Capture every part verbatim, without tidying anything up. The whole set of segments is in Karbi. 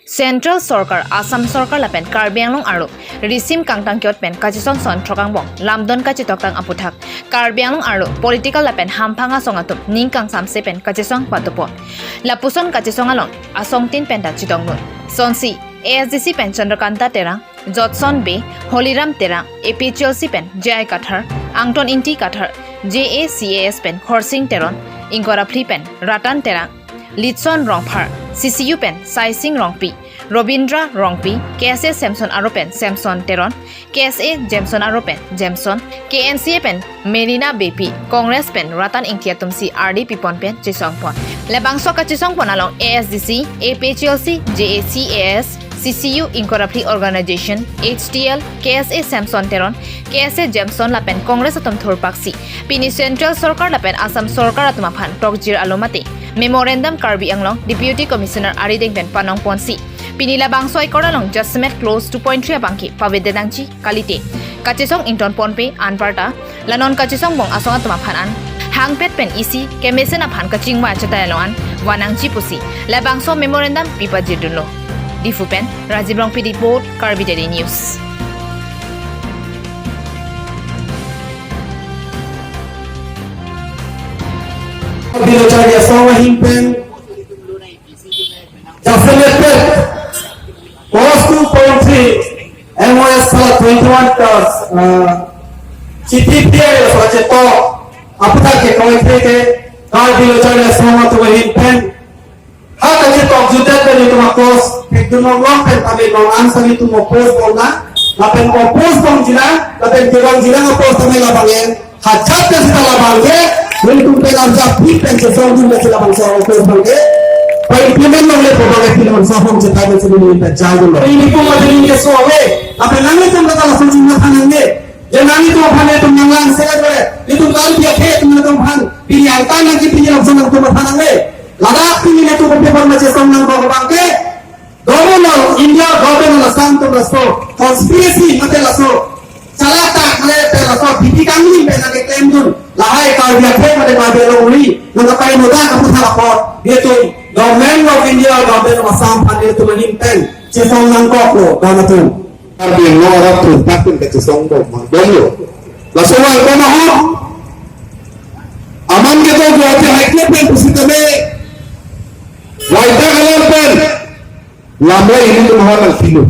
Central Sorkar, Assam Sorkar lapen Karbi Anglong arlo risim kangtang kiot pen kachesong son throk angbong lamdon kachetoktang aputhak Karbi Anglong arlo political lapen hamphang asong atum ning kangsamse pen kachesong patupon. Lapuson kachesong along asongtin pen ta chetongdun. Sonsi A S D C pen Chandrakanta Terang, Jotson Bey, Holiram Terang, A P H L C pen J I Kathar, Angton Ingti Kathar, J A C A S pen Khorsing Teron, ingkoi ra phli pen Ratan Terang, Litson Rongphar, C C U pen Saising Rongpi, Robindra Rongpi, K S A Samson aro pen Samson Teron, K S A Jameson aro pen Jameson, K N C A pen Merina Beypi, Congress pen Ratan Ingti atumsi ardi pipon pen chesongpon. Labangso kachesongpon along A S D C, A P H L C, J A C A S, C C U, ingkoi ra phli organization, H T L, K S A Samson Teron, K S A Jameson lapen Congress atum thurpaksi pini Central Sorkar lapen Assam Sorkar atum aphan tokjir alo mate memorandum Karbi Anglong Deputy Commissioner arideng pen panongponsi pini labangso ekor along jasemet clause two point three abangke pavedet nangji kalite kachesong ingtonponpe anparta la non kachesong bong asong atum aphan an hangpet pen isi kemesen aphan kachingvai achetai along an vannangji pusi labangso memorandum pipajirdunlo. Diphu pen Rajiv Rongpi report, Karbi Daily News. Bilo charli asong ahin pen jasemet pen clause two point three M O S twenty-one ka, uh, chithi P I L so chetok aputhak ke koi the ke Karbi lo charli asong atum ahin pen ha kachetok jutdet pen itum a-clause pekdun long long pen tame long an sang itum oppose bom na, lapen oppose bomji na, lapen kevangji na oppose tame labang en hajat pen sita labang ke, nelitum pen arjap phi pen chesongdun pen sita labangso oppose abangke pa-implement longle pu abangke phi labangso ahom chetai pen sita nelitum pen jai dun lo. Nelitum aja neli keso ave, lapen nanglitum kata lason chingma thanang le. Je nanglitum aphan nelitum nanglang selet ave, nelitum Karbi akhei atum nelitum aphan pini angtan nangji, pini lapuson nangtum aphan nangle. Ladak pini nelitum paper ma chesong nangkok abangke, government of India, government of Assam atum laso conspiracy mate laso chalata mate laso bhibi kangni pen nangkeklemdun. Lahai Karbi akhei mate Karbi Anglong ri nangkapai noda kaputhak apot, nelitum government of India, government of Assam aphan nelitum ahin pen chesong nangkoklo, don atum. Karbi Anglong arat thurpak pen kachesong bom abang bomlo. Laso abang kono ho? Aman kedo Guwahati High Court pen pusitame waida alam pen lamra ilitum aphan nangpilo.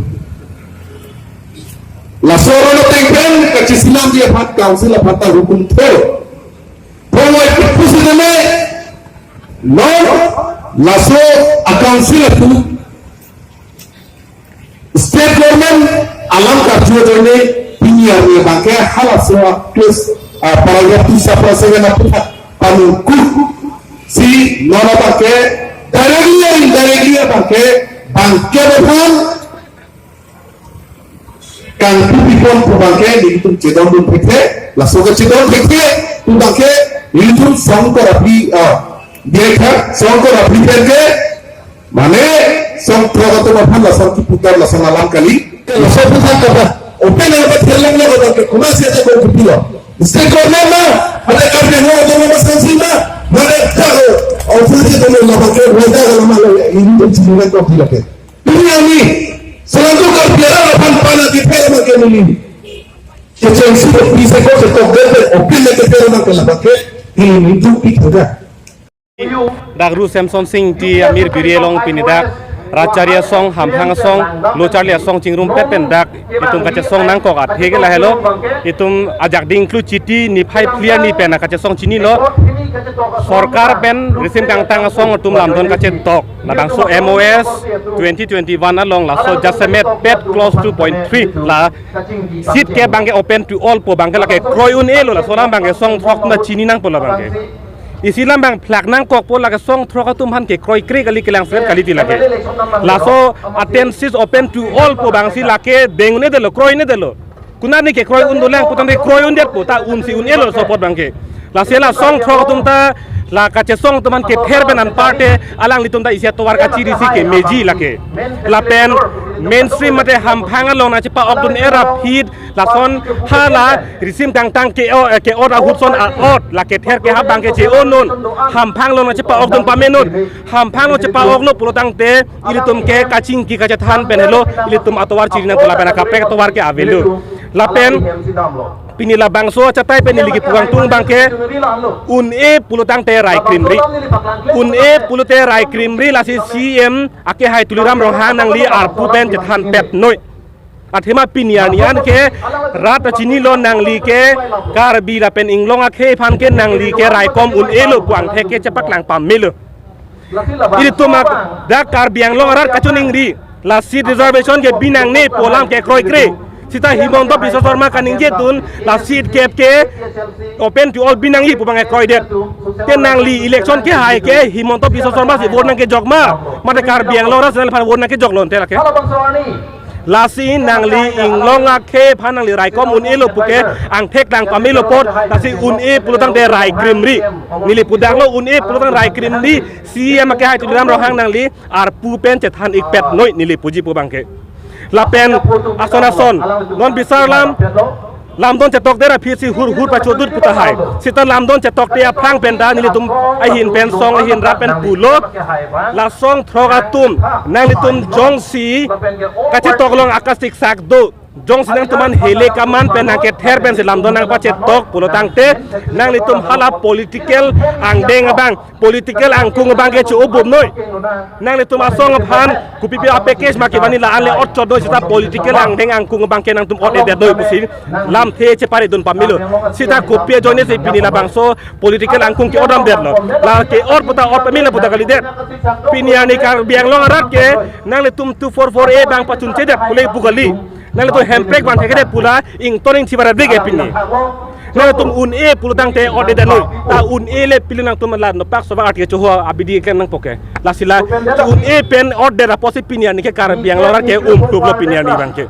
Laso ron ateng pen kacheselamji aphan council aphan ta hukum tho. Pongwai pusitame non laso a-council atum state government alam karju ajoine pini arni abangke halaso a-clause, ah, paragraph two sub paragraph seven aputhak panungkuk si non abangke directly or indirectly abangke bangke aphan kangpu pipon pu abangke nelitum chedondun thekthe, laso kachedon thekthe pu abangke nelitum song kora phli, ah, direkha song kora phli pen ke mane song throk atum aphan lason kiputar lason alam kali. Laso puthak kapa open alam thirlong lo kapa ke kuma sia ta ko kipilo. State government ma, mane Karbi Anglong Autonomous Council ma, mane ta ko authority ko lo kapa ke waida alam lo ini to chini ko pilo ke. Pini arni, selangkung Karbi arat aphan pana kepher abangke neli kechengsi ko pise ko ketok det open le kepher abangke labangke neli ningduk pik thaga. Dak Ru Semson Sing Ingti amir biri along pini dak rat charli asong, hamphang asong, lo charli asong chingrumpet pen dak itum kachesong nangkok athe ke lahelo, itum ajak dingklu chithi niphai phli arni pen kachesong chinilo. Sorkar pen risim kangtang asong atum lamdon kachetok labangso M O S twenty twenty-one along laso jasemet pet clause two point three la seat ke abangke open to all pu abangke lake kroi un-elo, laso alam abangke song throk na chini nangpo labangke. Isi alam abang phlak nangkokpo, lake song throk atum aphan ke kroikre kali, kelang selet kali ti lake. Laso a-ten seats open to all pu abangsi lake deng un-edetlo, kroi un-edetlo. Konat ni ke kroi un dolang putangte kroi undetpo, ta unsi un-elo laso apot abangke. Lasi la song throk atum ta La kachesong atum aphan kether pen anparte alanglitum ta isi atovar kachiri si kemeji lake. Lapen mainstream mate hamphang along nangchepa-okdun era phit lason hala risim kangtang ke-o, eh, ke-ot ahut son a-ot la kether ke ha abang ke che-o non. Hamphang along nangchepa-okdun pame non. Hamphang along chepa-oklo pulo tangte ilitum ke kachingki kachethan pen helo ilitum atovar chiri nangkok lapen akaprek atovar ke avelo. Lapen pini labangso achatai pen neli kepu kangtung abang ke un-e pulo tangte rai krimri. Un-e pulote rai krimri lasi C M akehai Tuliram Ronghang nangli arpu pen chethan pet noi. Athema pini arni an ke rat achinilo nangli ke Karbi lapen Inglong akhei aphan ke nangli ke raikom un-elo pu angthek ke chepaklang pamelo. Ilitum ak dak Karbi Anglong arat kachiningri la seat reservation ke binangne pu alam ke kroikre. Sita Himanta Biswa Sarma kaningjedun la seat kep ke open to all binangji pu abang ke kroidet. Te nangli election kehai ke Himanta Biswa Sarma si vote nangkejok ma? Mate Karbi Anglong arat si nangli aphan vote nangkejok lonte lake. Lasi nangli Inglong akhei aphan nangli raikom un-elo puke angthek lang pamelo apot, lasi un-e pulo tangte rai krimri. Neli pudaklo un-e pulo tang rai krimri, C M akehai Tuliram Ronghang nangli arpu pen chethan ik pet noi neli puji pu abang ke. Lapen ason ason non bisar lam lamdon chetokdet aphi si hur hur pachodut pu tahai. Sita lamdon chetokdet aphrang pen ta nelitum ahin pen song ahin rap pen pulo. La song throk atum nanglitum jongsi kachetok along akasiksak do, jongsi nangtum aphan hele kaman pen nangkether pensi lamdon nangpachetok pulo tangte nanglitum hala political angdeng abang, political angkung abang ke che-o bom noi. Nanglitum asong aphan kopipi a-package ma kevangji la-an le otchot noi, sita political angdeng angkung abang ke nangtum ot-edet noi pusi lamthe cheparidun pamelo. Sita kopi ajoine si pini labangso political angkung ke-ot damdetlo. La ke-ot puta ot pamelo puta kalidet. Pini arni Karbi Anglong arat ke nanglitum two four four A abang pachunchedet pule pu kali. Nanglitum hemprek abang thekthedet pu la ington ingthi barat bek ke pini. Nanglitum un-e pulo tangte ot-edet noi. Ta un-e le pili nangtum la nopak soba art ke choho abidi ke nangpo ke. Lasi la un-e pen ot-det apotsi pini arni ke Karbi Anglong arat ke umkluplo pini arni abang ke.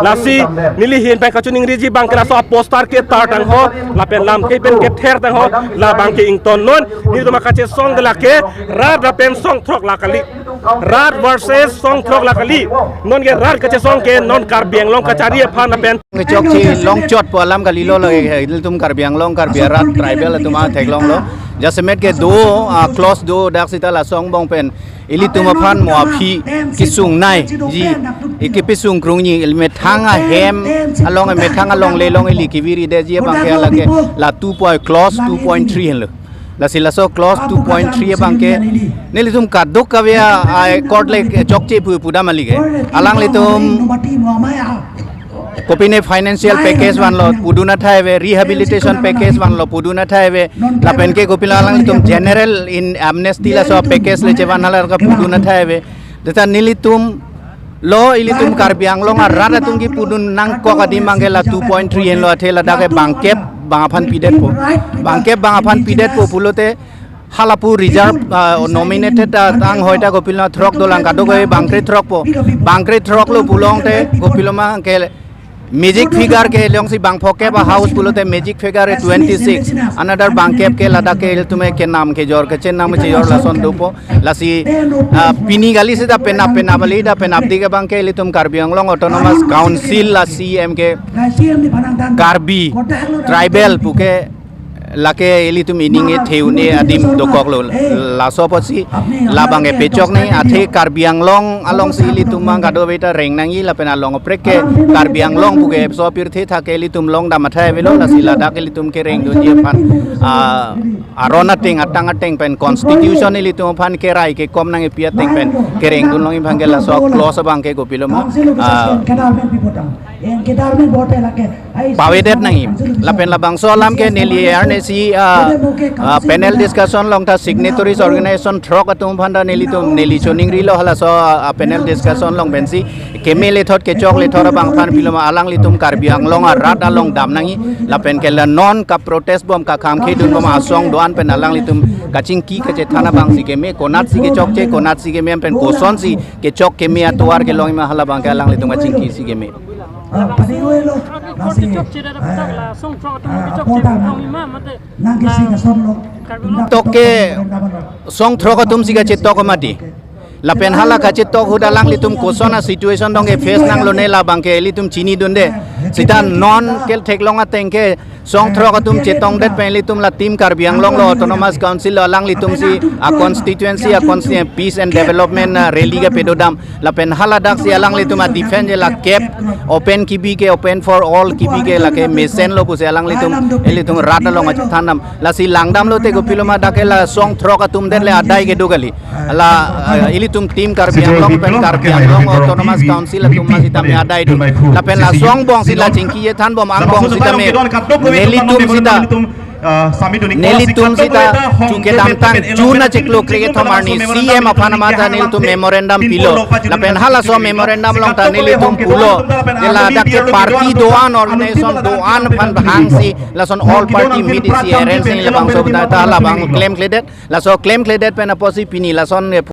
Lasi neli ahin pen kachiningriji abang ke laso aposter ketar tangho, lapen lamthe pen kether tangho, la abang ke ington non. Nelitum akachesong ke lake rat lapen song throk la kali. Rat versus song throk la kali. Non ke rat kachesong ke non Karbi Anglong kachari aphan lapen kechokche longchot pu alam kalilo, lake ilitum Karbi Anglong, Karbi arat, tribal atum atheklonglo. Jasemet ke do, ah, clause do dak sita laso angbong pen ilitum aphan mo aphi kesung nai ji, ike pesung krung ni, ili methang ahem along, methang alongle along ili keviridetji abang ke lake la two point, clause two point three henlo. Lasi laso clause two point three abang ke nelitum kadokave a, a court le chokche pu pudam kali ke. Alanglitum kopine financial package vanlo pudun athai ave, rehabilitation package vanlo pudun athai ave, lapen ke kopine alanglitum general in amnesty laso package le chevan hala ka pudun athai ave. Deta nelitum lo ilitum Karbi Anglong arat atum kepudun nangkok adim abang ke la two point three henlo, athe ladak ke bangkep bang aphan pidetpo. Bangkep bang aphan pidetpo pulote halapu reserve, ah, nominated ta tang hoi ta kopilo throk dolang, kadokave bangkre throkpo. Bangkre throklo pulongte kopilo ma ke magic figure ke longsi bang phokep a-house pulote magic figure ke twenty-six. Another bangkep ke ladak ke ilitum ke nam kejor kechenam kejor lason dopo. Lasi, ah, pini kali sita penap penap ali ta penapdik abang ke ilitum Karbi Anglong Autonomous Council la C M ke Karbi tribal puke lake ilitum ining e theune adim dokoklo. Laso apotsi labang e pechok ni athe Karbi Anglong alongsi ilitum abang kadokave ta reng nangji lapen along kaprek ke Karbi Anglong puke so pirthe thak ke ilitum longdam athai avelo, lasi ladak ilitum kerengdunji aphan, ah, aron ateng atang ateng pen constitution ilitum aphan kerai kekom nangkepi ateng pen kerengdun longji abang ke laso clause abang ke kopilo ma, ah, pavedet nangji. Lapen labangso alam ke neli arnisi, ah, ah, panel discussion along ta signatories organization throk atum aphan ta nelitum neli choningrilo halaso, ah, panel discussion along pensi keme lethot kechok lethot abang aphan pilo ma alanglitum Karbi Anglong arat along dam nangji lapen ke la non kaprotest bom kakham khedun bom asong do-an pen alanglitum kachingki kachethan abangsi keme, konatsi kechokche, konatsi keme pen kosonsi kechok keme atovar kelongji ma hala abang ke alanglitum kachingkisi keme. Ah, padi oi lo, lasi, ah, ah, apor ta nang kisi kason lo. Tok ke song throk atum si kachetok mati. Lapen hala kachetok ahut alanglitum koson a situation dong ke face nanglone labang ke ilitum chinidunde. Sita non kel theklong ateng ke song throk atum chetongdet pen ilitum la Team Karbi Anglong lo, Autonomous Council lo, alanglitum si a constituency, a constituency peace and development, ah, rally kapadodam. Lapen haladak si alanglitum a defense la kep open kibi ke, open for all kibi ke, lake mesen lo pusi alanglitum, ilitum rat along achethandam. Lasi langdam lote kopilo ma, dak ke la song throk atum det le adai kedo kali. La, ah, ilitum Team Karbi Anglong pen Karbi Anglong Autonomous Council atum ma sitame adai do. Lapen laso angbong si la chingki chethanbom angbong sitame nelitum sita, nelitum sita chu kedamtang June achiklo kre-kethom arni C M aphan amat ta nelitum memorandum pilo. Lapen halaso memorandum along ta nelitum pulo, ke ladak ke party do-an, organization do-an aphan bhangsi lason all party meet isi arrange si labangso ta labang klemkledet. Laso klemkledet pen apotsi pini lason